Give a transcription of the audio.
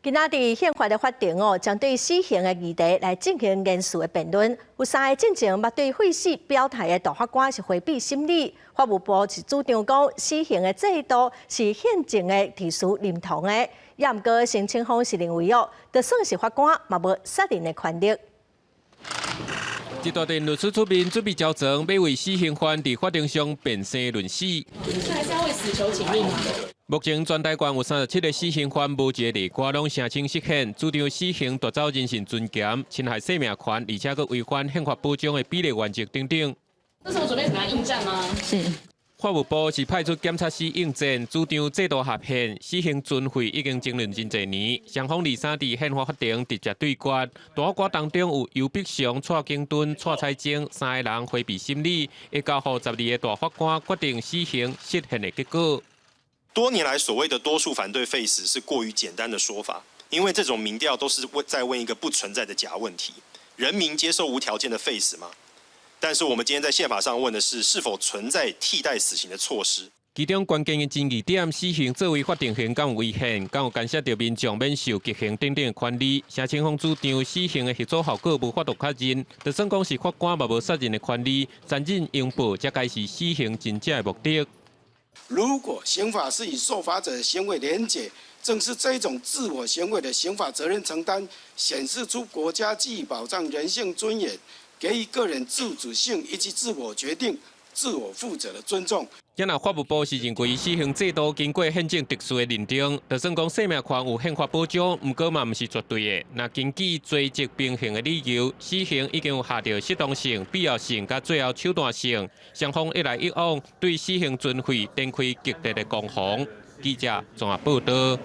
今仔佇憲法的法庭哦，針對死刑的議題來進行嚴肅的辯論。有三個進前捌對廢死表態的大法官是迴避審理。法務部是主張講，死刑的制度是憲政的秩序認同的。也毋過陳清風是認為哦，就算是法官嘛無殺人的權力。一大陣律師出面準備交狀，欲為死刑犯佇法庭上辯生論死。這還是要為死囚請命嗎？目前全台灣有37個死刑犯，無一個例外攏聲稱釋憲，主張死刑奪走人性尊嚴、侵害生命權，而且閣違反憲法保障的比例原則等等。這是我準備怎麼樣應戰嗎？是。法務部是派出檢察司應戰，主張制度合憲，死刑存廢已經爭論真濟年。雙方二三佇憲法法庭直接對決，大法官當中有游碧祥、蔡景敦、蔡彩晶三个人迴避審理，會交予12個大法官決定死刑釋憲的結果。多年來所謂的多數反對廢死是過於簡單的說法，因為這種民調都是問在問一個不存在的假問題：人民接受無條件的廢死嗎？但是我們今天在憲法上問的是，是否存在替代死刑的措施？其中關鍵的爭議點，死刑作為法定刑敢有違憲，敢有干涉著民眾免受極刑等等的權利。謝清風主張死刑的嚇阻效果無法度確認，就算講是法官嘛無殺人的權利，殘忍用暴才該是死刑真正的目的。如果刑法是與受罰者行為連結，正是這種自我行為的刑法責任承擔，顯示出國家基於保障人性尊嚴，給予個人自主性以及自我決定、自我負責的尊重。若法務部是認為死刑制度經過憲政秩序的認定，就算講生命權有憲法保障，毋過嘛毋是絕對的。若根據罪責平衡的理由，死刑已經有下著適當性、必要性佮最後手段性，雙方一來一往，對死刑存廢展開激烈的攻防。記者綜合報導。